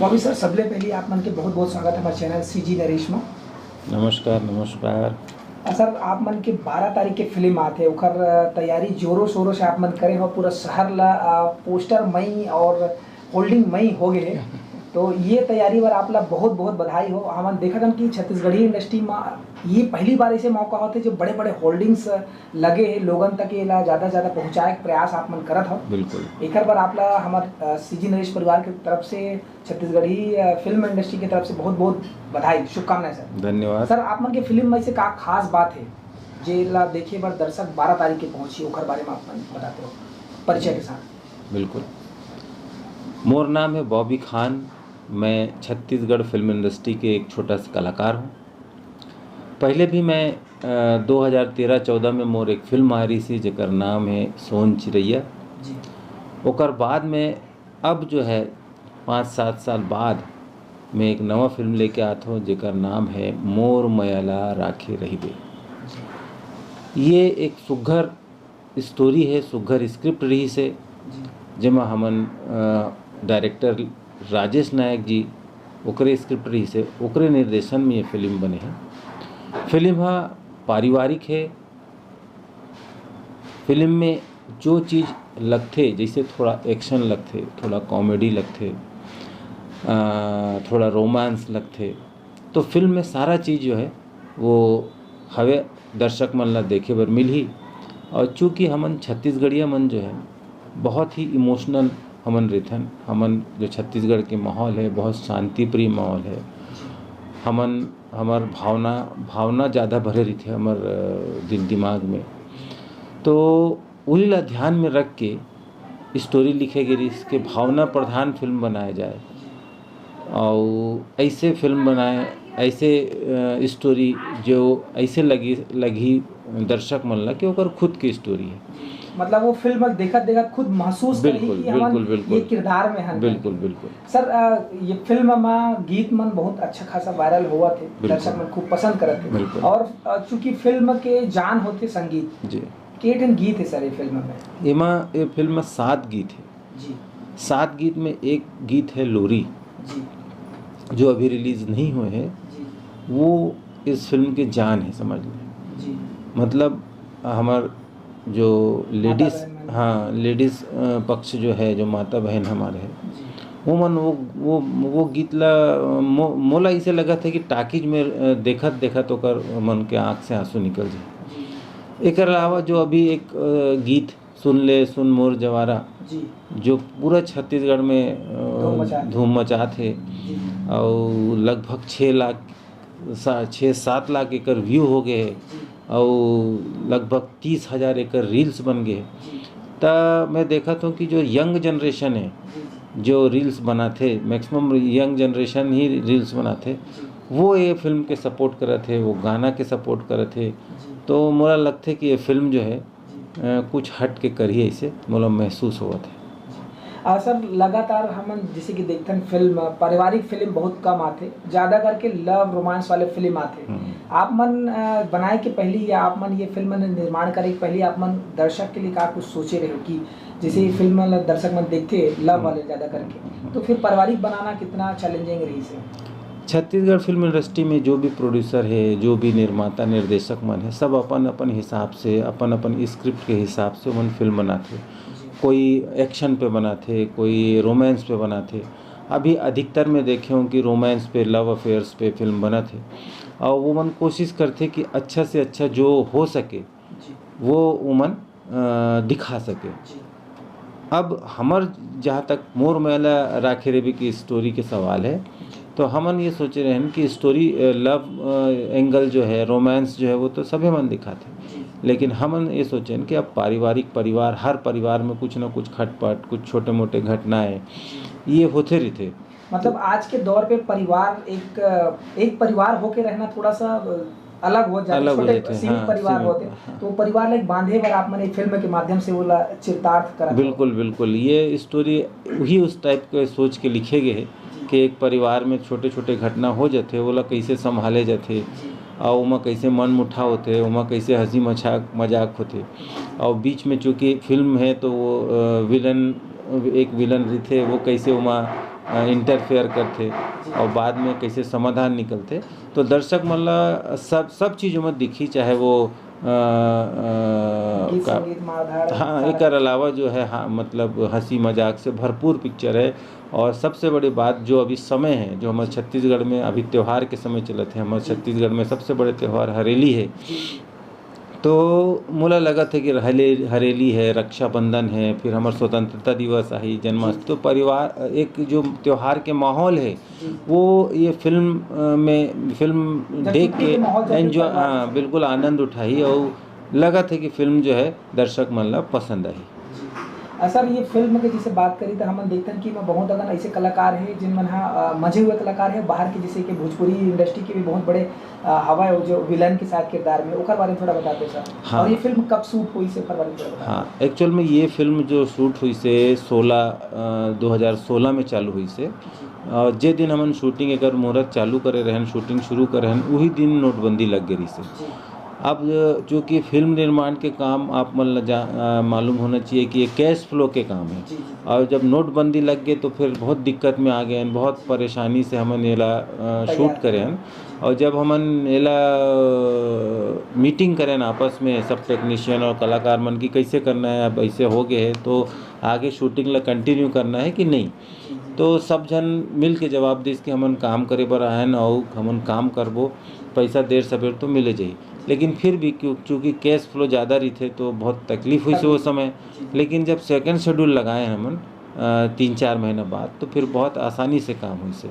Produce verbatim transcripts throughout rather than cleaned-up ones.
Bobby sir, सबले पहली आप मन के बहुत बहुत स्वागत है हमारे चैनल सीजी नरेश में। नमस्कार, नमस्कार। अ, सर, आप मन के बारह तारीख के फिल्म आत हे, ओकर अ, तैयारी जोरों शोरों से आप मन करे हो, पूरा शहर ला अ, पोस्टर मई और होल्डिंग मई हो गए हे। तो ये तैयारी बर आप ला बहुत बहुत बधाई हो। हमन देखत हन कि छत्तीसगढ़ी इंडस्ट्री में ये पहली बार ऐसे मौका होते जो बड़े बड़े होल्डिंग्स लगे हे, लोगन तक ये ला ज्यादा से ज्यादा पहुंचाए के प्रयास आप मन करत हो। बिल्कुल। एकर बर आप ला हमर अ, सीजी नरेश परिवार के तरफ से, छत्तीसगढ़ी अ, फिल्म इंडस्ट्री की तरफ से बहुत बहुत बधाई, शुभकामनाएं सर। धन्यवाद। सर, आप मन के फिल्म में से का खास बात है जे ला देखे बर दर्शक बारह तारीख के पहुंची, ओकर बारे में आप मन बताते हो परिचय के साथ? बिल्कुल। मोर नाम है बॉबी खान। मैं छत्तीसगढ़ फिल्म इंडस्ट्री के एक छोटा सा कलाकार हूँ। पहले भी मैं अ, दो हज़ार तेरह चौदह में मोर एक फिल्म आ रही थी जेकर नाम है सोन चिरैया। जी। ओकर बाद में अब जो है पाँच सात साल बाद मैं एक नवा फिल्म लेके आत हूँ जेकर नाम है मोर मया ला राखे रहिबे। ये एक सुघर स्टोरी है, सुघर स्क्रिप्ट रही से, जी। जेमा हमन अ, डायरेक्टर राजेश नायक जी, ओकरे स्क्रिप्ट रही से, ओकरे निर्देशन में ये फिल्म बने है। फिल्म हा पारिवारिक है। फिल्म में जो चीज़ लगथे, जैसे थोड़ा एक्शन लगथे, थोड़ा कॉमेडी लगथे, अ, थोड़ा रोमांस लगथे, तो फिल्म में सारा चीज़ जो है वो हवे, दर्शक मन ला देखे बर मिलही। और चूँकि हमन छत्तीसगढ़िया मन जो है बहुत ही इमोशनल हमन रहिथन, हमन जो छत्तीसगढ़ के माहौल है बहुत शांति प्रिय माहौल है। हमन, हमर भावना, भावना ज़्यादा भरे रहिथे हमर अ, दिल दिमाग में। तो उही ला ध्यान में रख के स्टोरी लिखे गे रहिस के भावना प्रधान फिल्म बनाए जाए। और ऐसे फिल्म बनाए, ऐसे अ, स्टोरी जो ऐसे लगी, लगी दर्शक मन ला कि ओकर खुद की स्टोरी है। मतलब वो फिल्म देखत देखत खुद महसूस करही बिल्कुल, कि हमन बिल्कुल, बिल्कुल। ये किरदार में हन। बिल्कुल, बिल्कुल। सर, अ, ये फिल्म में गीत मन बहुत अच्छा खासा वायरल होवत हे, बिल्कुल। दर्शक मन खूब पसंद करत हे। बिल्कुल। और अ, चूंकि फिल्म के जान होथे संगीत, जी। के ठन गीत हे सर ये फिल्म में? एमा, ये फिल्म में सात गीत है। जी। सात गीत में एक गीत है लोरी, जी। जो अभी रिलीज नहीं हुए है। जी। वो इस फिल्म के जान है, समझ लें। जी। मतलब हमार जो लेडीज, बहन मन। हाँ, लेडीज अ, पक्ष जो है, जो माता बहन हमारे है, जी। वो मन वो वो वो गीत ला अ, मो, मोला इसे लगा था कि टाकीज में अ, देखत देखत ओकर मन के आँख से आंसू निकल जाए। जी। एकर अलावा जो अभी एक अ, गीत सुन ले सुन मोर जवारा, जी। जो पूरा छत्तीसगढ़ में अ, धूम मचात हे। धूम मचात हे, जी। और लगभग छः लाख, सा-, छः सात लाख एकर व्यू हो गए हे, जी। और लगभग तीस हजार एकर रील्स बन गए हे। जी। त मैं देखत हूँ कि जो यंग जनरेशन है, जी। जी। जो रील्स बनाथे, मैक्सिमम यंग जनरेशन ही रील्स बनाथे, जी। वो ये फिल्म के सपोर्ट करत हे, वो गाना के सपोर्ट करत हे। जी। तो मोला लगथे कि ये फिल्म जो है जी। अ, कुछ हट के करही, ऐसे मोला महसूस होवत है। जी। आ, सर, लगातार हमन जैसे कि देखथन फिल्म, पारिवारिक फिल्म बहुत कम आथे, ज्यादा करके लव रोमांस वाले फिल्म आथे। हम्म। आप मन अ, बनाए के पहली या आप मन ये फिल्म निर्माण करे के पहली आप मन दर्शक के लिए का कुछ सोचे रहे हो कि जैसे ये फिल्म ला दर्शक मन देखथे लव वाले ज्यादा करके, तो फिर पारिवारिक बनाना कितना चैलेंजिंग रही से? छत्तीसगढ़ फिल्म इंडस्ट्री में जो भी प्रोड्यूसर है, जो भी निर्माता निर्देशक मन है, सब अपन अपन हिसाब से, अपन अपन स्क्रिप्ट के हिसाब से मन फिल्म बनाथे। कोई एक्शन पे बनाथे, कोई रोमांस पे बनाथे। अभी अधिकतर मैं देखे हूँ कि रोमांस पे, लव अफेयर्स पे फिल्म बनत हे, और वो मन कोशिश करथे कि अच्छा से अच्छा जो हो सके जी। वो उमन अ, दिखा सके। जी। अब हमर जहाँ तक मोर मया ला राखे रहिबे की स्टोरी के सवाल है, जी। तो हमन ये सोचे रहन कि स्टोरी अ, लव अ, एंगल जो है, रोमांस जो है, वो तो सभी मन दिखाथे, जी। लेकिन हमन ये सोचेन कि अब पारिवारिक परिवार, हर परिवार में कुछ ना कुछ खटपट, कुछ छोटे मोटे घटनाएं ये होते रहिथे। मतलब आज के दौर पे परिवार एक एक परिवार होके रहना थोड़ा सा अलग हो जाता है, अलग हो छोटे जाते हैं, सीमित हाँ, परिवार सीमित, होते हैं। हाँ। तो परिवार ला एक बांधे बर आप मन एक फिल्म के माध्यम से वो ला चिरतार्थ करत हो। बिल्कुल, बिल्कुल। ये स्टोरी वही उस टाइप के सोच के लिखे गए है जी। कि एक परिवार में छोटे छोटे घटना हो जाथे, ओला कैसे संभाले जाथे, जी। और ओमा कैसे मन मुठा होथे, ओमा कैसे हंसी मजाक मजाक होथे। और बीच में चूंकि फिल्म है तो वो अ, विलन, एक विलन रहिथे, वो कैसे ओमा इंटरफेयर करथे और बाद में कैसे समाधान निकलथे। तो दर्शक मन ला सब सब चीज़ में दिखी, चाहे वो अ, अ, गीत का, संगीत, मारधाड़, हाँ, सारा एकर अलावा जो है, हाँ, मतलब हंसी मजाक से भरपूर पिक्चर है। और सबसे बड़ी बात, जो अभी समय है, जो हमारे छत्तीसगढ़ में अभी त्यौहार के समय चलत है, हमारे छत्तीसगढ़ में सबसे बड़े त्यौहार हरेली है। तो मोला लगत है कि हले-, हरेली है, रक्षाबंधन है, फिर हमार स्वतंत्रता दिवस आही, जन्माष्टमी, तो परिवार, एक जो त्यौहार के माहौल है, वो ये फिल्म, अ, में, फिल्म देख के एंजॉय, हाँ, बिल्कुल आनंद उठाही और लगत है कि फिल्म जो है दर्शक मन ला पसंद आही। सर, ये फिल्म के जैसे बात करी तो हमन देखथन कि एमा बहुत अकन ऐसे कलाकार हे जिन मन हा, अ, मजे हुए कलाकार हे, बाहर के, जैसे कि भोजपुरी इंडस्ट्री के भी बहुत बड़े हवा है, जो विलन के साथ किरदार में, ओकर बारे में थोड़ा बता दो सर। हाँ। और ये फिल्म कब शूट हुई से, ओकर बारे में थोड़ा बता दो। हाँ, एक्चुअल में ये फिल्म जो शूट हुई से सोलह, दो हज़ार सोलह में चालू हुई से। और जे दिन हमन शूटिंग एकर मुहूर्त चालू करे रहन, शूटिंग शुरू करे रहन, वही दिन नोटबंदी लग गई से। अब चूँकि फिल्म निर्माण के काम आप मन ला जा-, अ, मालूम होना चाहिए कि ये कैश फ्लो के काम है। और जब नोटबंदी लग गए तो फिर बहुत दिक्कत में आ गए हैं, बहुत परेशानी से हमन एला, अ, शूट करे हैं। और जब हमन एला मीटिंग करें आपस में सब टेक्नीशियन और कलाकार मन की कैसे करना है, अब ऐसे हो गए है तो आगे शूटिंग ला कंटिन्यू करना है कि नहीं। तो सब झन मिल के जवाब दिस कि हमन काम करे बर आयन और हमन काम करबो, पैसा देर सबेर तो मिले जाही। लेकिन फिर भी क्यों, चूँकि कैश फ्लो ज़्यादा रहिथे तो बहुत तकलीफ हुई से वो समय। लेकिन जब सेकंड शेड्यूल लगाए हमन, अ, तीन चार महीना बाद, तो फिर बहुत आसानी से काम हुई से।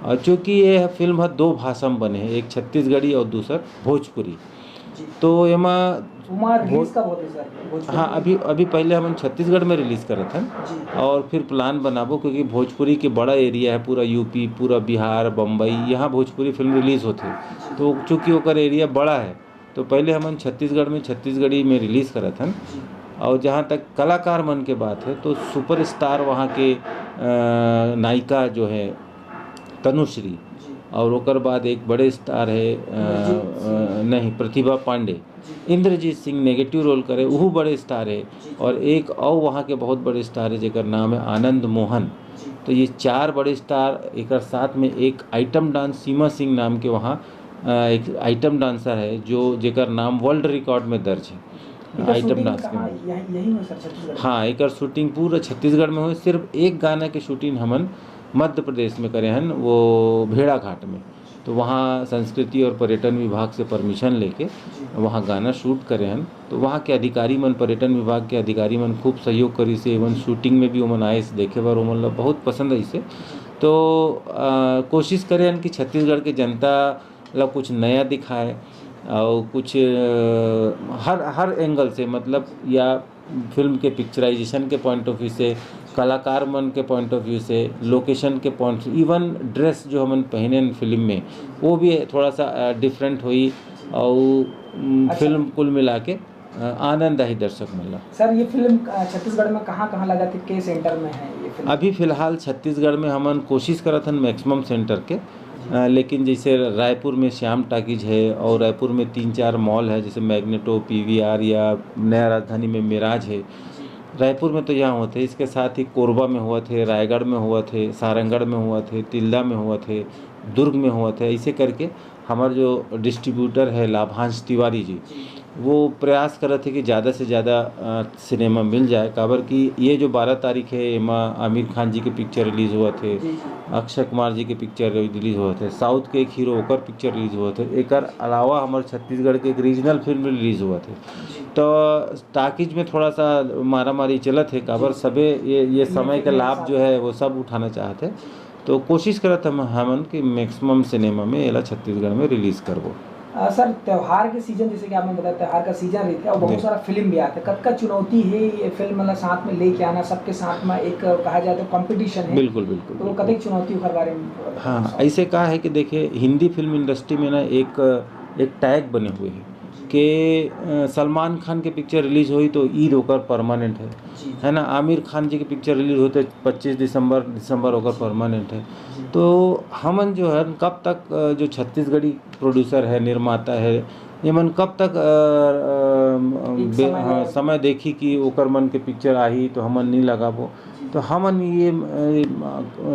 और चूँकि ये फिल्म ह दो भाषा में बने है, एक छत्तीसगढ़ी और दूसर भोजपुरी। तो एमा उमा रिलीज कब होते सर, भोजपुरी हाँ, में? अभी अभी पहले हमन छत्तीसगढ़ में रिलीज करत हन। जी। और फिर प्लान बनाबो, क्योंकि भोजपुरी के बड़ा एरिया है, पूरा यूपी, पूरा बिहार, बम्बई, यहाँ भोजपुरी फिल्म रिलीज होथे। तो चूँकि ओकर एरिया बड़ा है, तो पहले हमन छत्तीसगढ़ में छत्तीसगढ़ी में रिलीज करत हन। जी। और जहाँ तक कलाकार मन के बात है, तो सुपरस्टार वहाँ के, अ, नायिका जो है तनुश्री, जी। और ओकर बाद एक बड़े स्टार है, अ, इंद्रजीत सिंह। अ, नहीं, प्रतिभा पांडे, जी। इंद्रजीत सिंह नेगेटिव रोल करे, वहू बड़े स्टार है। जी। और एक और वहाँ के बहुत बड़े स्टार है जेकर नाम है आनंद मोहन। जी। तो ये चार बड़े स्टार, एकर साथ में एक आइटम डांस, सीमा सिंह नाम के वहाँ, अ, एक आइटम डांसर है जो, जेकर नाम वर्ल्ड रिकॉर्ड में दर्ज है इनका आइटम शूटिंग डांस के। कहाँ, यही, यही हुआ सर, छत्तीसगढ़ में? हाँ, एकर शूटिंग पूरा छत्तीसगढ़ में हुई। सिर्फ एक गाना के शूटिंग हमन मध्य प्रदेश में करे हन, वो भेड़ाघाट में। तो वहाँ संस्कृति और पर्यटन विभाग से परमिशन लेके जी। वहाँ गाना शूट करे हन। तो वहाँ के अधिकारी मन, पर्यटन विभाग के अधिकारी मन खूब सहयोग करिस हे, एवन शूटिंग में भी ओमन आइस देखे बर, ओमन ला बहुत पसंद आइस हे। तो, अ, कोशिश करे हन कि छत्तीसगढ़ के जनता ला कुछ नया दिखाए और कुछ, अ, हर, हर एंगल से, मतलब, या फिल्म के पिक्चराइजेशन के पॉइंट ऑफ व्यू से, कलाकार मन के पॉइंट ऑफ व्यू से, लोकेशन के पॉइंट, इवन ड्रेस जो हमन पहने हैं फिल्म में, वो भी थोड़ा सा, अ, डिफरेंट होई और, उम, अच्छा। फिल्म कुल मिला के, अ, आनंद आही दर्शक मन ला। सर, ये फिल्म, अ, छत्तीसगढ़ में कहाँ-कहाँ लगा थे, के सेंटर में है ये फिल्म? अभी फिलहाल छत्तीसगढ़ में हमन कोशिश करत हन मैक्सिमम सेंटर के, अ, लेकिन जैसे रायपुर में श्याम टाकीज है और रायपुर में तीन चार मॉल है, जैसे मैग्नेटो, पीवीआर या नया राजधानी में मिराज है। रायपुर में तो यहाँ होत हे, इसके साथ ही कोरबा में होत हे, रायगढ़ में होत हे, सारंगढ़ में होत हे, तिल्दा में होत हे, दुर्ग में होत हे। ऐसे करके हमार जो डिस्ट्रीब्यूटर है लाभांश तिवारी जी, वो प्रयास करत हे कि ज़्यादा से ज़्यादा, अ, सिनेमा मिल जाए, काबर कि ये जो बारह तारीख है, एमा आमिर खान जी के पिक्चर रिलीज होवत हे, जी, जी। अक्षय कुमार जी के पिक्चर रिलीज होवत हे, साउथ के एक हीरो ओकर पिक्चर रिलीज होवत हे, एकर अलावा हमारे छत्तीसगढ़ के एक रीजनल फिल्म रिलीज होवत हे। जी। तो टाकीज में थोड़ा सा मारा मारी चलत हे, काबर सबे ये, ये समय के लाभ जो है वो सब उठाना चाहत हे। तो कोशिश करत हम, हमन कि मैक्सिमम सिनेमा में एला छत्तीसगढ़ में रिलीज करबो। अ, सर, त्योहार के सीजन, जैसे कि आपने बताया, त्योहार का सीजन रहिथे और बहुत जी। सारा फिल्म भी आथे। कतका चुनौती हे ये फिल्म ला साथ में लेके आना, सबके साथ में एक, कहा जाए तो कॉम्पिटिशन है। बिल्कुल, बिल्कुल, तो बिल्कुल। कतक चुनौती ओकर बारे में थोड़ा बताओ। हाँ, ऐसे का है कि देखिए, हिंदी फिल्म इंडस्ट्री में ना एक, एक टैग बने हुए हैं कि, अ, सलमान खान के पिक्चर रिलीज होई तो ईद ओकर परमानेंट है, जी, जी। है ना? आमिर खान जी के पिक्चर रिलीज होते पच्चीस दिसंबर, दिसंबर ओकर परमानेंट है। जी। तो हमन जो है कब तक, अ, जो छत्तीसगढ़ी प्रोड्यूसर है, निर्माता है, ये मन कब तक, अ, अ, एक बे-, समय हाँ, रहे। समय देखी कि ओकर मन के पिक्चर आही तो हमन नहीं लगाबो। तो हमन ये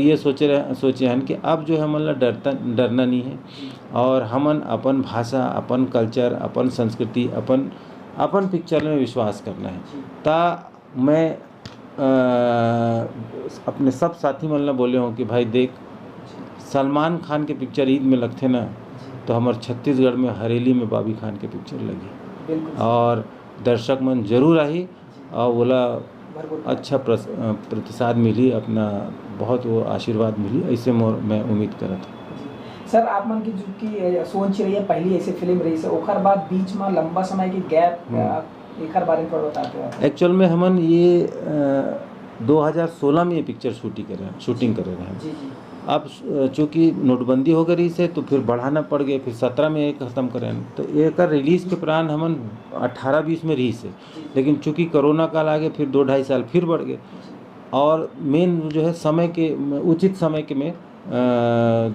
ये सोचे रह, सोचे हन कि अब जो है हमन ला डरता डरना नहीं है, और हमन अपन भाषा, अपन कल्चर, अपन संस्कृति, अपन अपन पिक्चर में विश्वास करना है। ता मैं अ, अपने सब साथी मन ला बोले हूँ कि भाई देख, सलमान खान के पिक्चर ईद में लगथे ना, तो हमर छत्तीसगढ़ में हरेली में बॉबी खान के पिक्चर लगी, और दर्शक मन जरूर आही, और ओला अच्छा प्रस-, अ, प्रतिसाद मिली, अपना बहुत वो आशीर्वाद मिली, ऐसे मोर मैं उम्मीद करत हूँ। सर, आप मन की जो कि सोन चिरैया पहली ऐसी फिल्म रही है, ओकर बाद बीच में लंबा समय की गैप, हम्म। एकर बारे में थोड़ा बताते हो आप? एक्चुअल में हमन ये अ, दो हज़ार सोलह में ये पिक्चर शूटिंग करे शूटिंग करे रहे। जी जी। अब अ, चूंकि नोटबंदी हो गई से, तो फिर बढ़ाना पड़ गए, फिर सत्रह में ये खत्म करे। तो एकर रिलीज के प्लान हमन अठारह बीस में रही से, लेकिन चूंकि कोरोना काल आ गए, फिर दो ढाई साल फिर बढ़ गए। और मेन जो है समय के, उचित समय के में अ,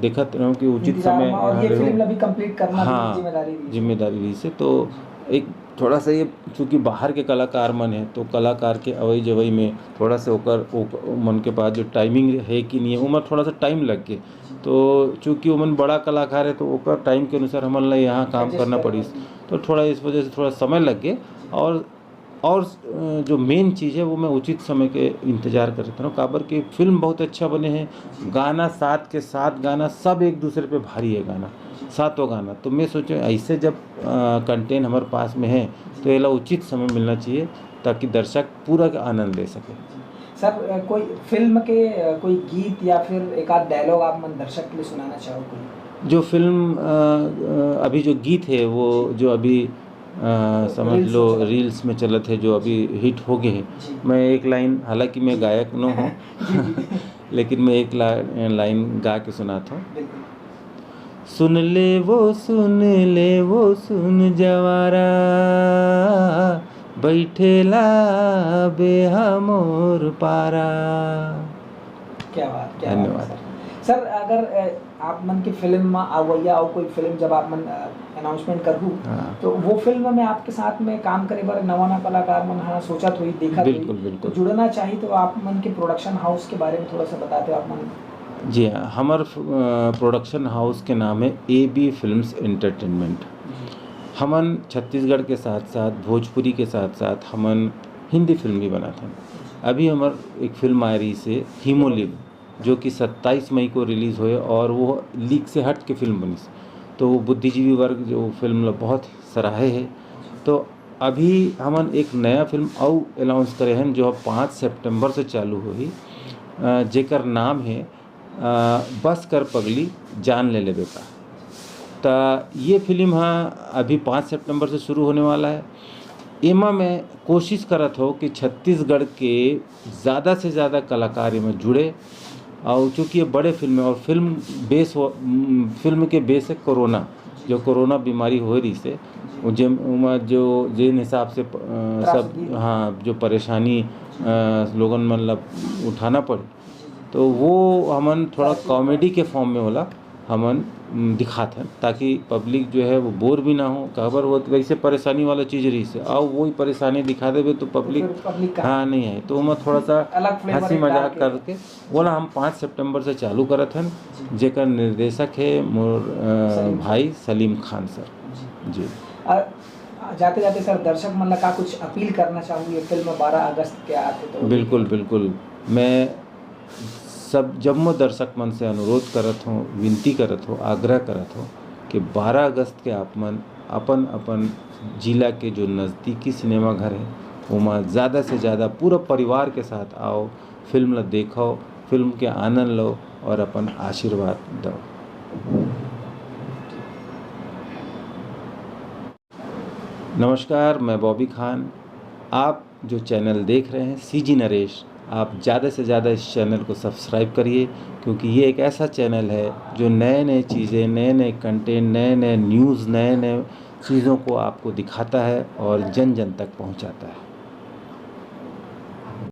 देखत रहूँ कि उचित समय और ये फिल्म अभी कंप्लीट करना भी हाँ, जिम्मेदारी भी है। जिम्मेदारी भी से। तो एक थोड़ा सा ये, चूँकि बाहर के कलाकार मन है, तो कलाकार के अवई जवई में थोड़ा सा ओकर, ओक-, मन के पास जो टाइमिंग है कि नहीं है, ओमा थोड़ा सा टाइम लग के। तो चूँकि ओमन बड़ा कलाकार है, तो ओकर टाइम के अनुसार हमन ला यहाँ काम Adjust करना करना पड़िस, तो थोड़ा इस वजह से थोड़ा समय लग गए। और और अ, जो मेन चीज़ है, वो मैं उचित समय के इंतजार करत रहूँ, काबर कि फिल्म बहुत अच्छा बने है, गाना साथ के साथ गाना सब एक दूसरे पे भारी है गाना, सातों गाना। तो मैं सोचे ऐसे जब कंटेंट हमारे पास में है, तो एला उचित समय मिलना चाहिए, ताकि दर्शक पूरा का आनंद ले सके। सर, अ, कोई फिल्म के अ, कोई गीत या फिर एक आध डायलॉग आप मन दर्शक के लिए सुनाना चाहो कोई? जो फिल्म अ, अ, अभी जो गीत है, वो जो अभी अ, समझ रील्स लो में चलत रील्स में चलत है, जो अभी हिट हो गए हैं, जी। मैं एक लाइन, हालांकि मैं गायक न हूँ, जी जी। लेकिन मैं एक ला, लाइन गा के सुनाता हूँ। बिल्कुल। सुन ले वो, सुन ले वो, सुन जवारा, बैठेला बेहा मोर पारा। क्या बात, क्या धन्यवाद। बात है सर। सर, अगर अ, आप मन की फिल्म में आवैया और कोई फिल्म जब आप मन अनाउंसमेंट करहू, हाँ। तो वो फिल्म में आपके साथ में काम करे बर नवा नवा कलाकार मन हा सोचत होई, देखत होई, बिल्कुल, बिल्कुल। तो जुड़ना चाहिए तो आप मन के प्रोडक्शन हाउस के बारे में थोड़ा सा बताते हो आप मन। जी हाँ, हमार प्रोडक्शन हाउस के नाम है ए बी फिल्म्स एंटरटेनमेंट। हमन छत्तीसगढ़ के साथ साथ, भोजपुरी के साथ साथ हमन हिंदी फिल्म भी बनात हन। अभी हमार एक फिल्म आ रही से हीमोलिम, जो कि सत्ताईस मई को रिलीज हुए और वो लीक से हट के फिल्म बनिस। तो वो बुद्धिजीवी वर्ग जो फिल्म ला बहुत सराहे है। तो अभी हमन एक नया फिल्म अउ अनाउंस करे हन, जो पाँच सितंबर से चालू होही, अ, जेकर नाम है अ, बस कर पगली, जान ले लेबे का। त ये फिल्म हा अभी पाँच सितंबर से शुरू होने वाला है। एमा मैं कोशिश करत हो कि छत्तीसगढ़ के ज़्यादा से ज़्यादा कलाकार एमा जुड़े, और चूँकि ये बड़े फिल्म है और फिल्म बेस हो, उम, फिल्म के बेस है कोरोना, जो कोरोना बीमारी हो रही से, वो जे, ओमा जो जिन हिसाब से प-, अ, सब, त्रासदी। हाँ, जो परेशानी अ, लोगन मन ला उठाना पड़े, तो वो हमन थोड़ा कॉमेडी के फॉर्म में होला हमन, उम, दिखात हन, ताकि पब्लिक जो है वो बोर भी ना हो। काबर वो वैसे परेशानी वाला चीज़ रही से, आओ वही परेशानी दिखा देबे तो पब्लिक फिर पब्लिक का हाँ नहीं आए। तो ओमा थोड़ा सा अलग फ्लेवर हंसी एक डाल मजाक के। करके, वो ला हम पाँच सितंबर से चालू करत हन, जेकर निर्देशक है मोर अ, सलीम। भाई सलीम खान सर। जी। और जाते जाते सर, दर्शक मन ला का कुछ अपील करना चाहूँ ये फिल्म बारह अगस्त के आते तो? बिल्कुल, बिल्कुल। मैं सब जम्मो दर्शक मन से अनुरोध करत हूँ, विनती करत हूँ, आग्रह करत हूँ कि बारह अगस्त के आप मन अपन अपन जिला के जो नज़दीकी सिनेमा घर है, ओमा ज़्यादा से ज़्यादा पूरा परिवार के साथ आओ, फिल्म ला देखो, फिल्म के आनंद लो और अपन आशीर्वाद दो। नमस्कार, मैं बॉबी खान। आप जो चैनल देख रहे हैं, सीजी नरेश, आप ज़्यादा से ज़्यादा इस चैनल को सब्सक्राइब करिए, क्योंकि ये एक ऐसा चैनल है जो नए-नए चीज़ें, नए-नए कंटेंट, नए-नए न्यूज़, नए-नए चीज़ों को आपको दिखाता है और जन-जन तक पहुंचाता है।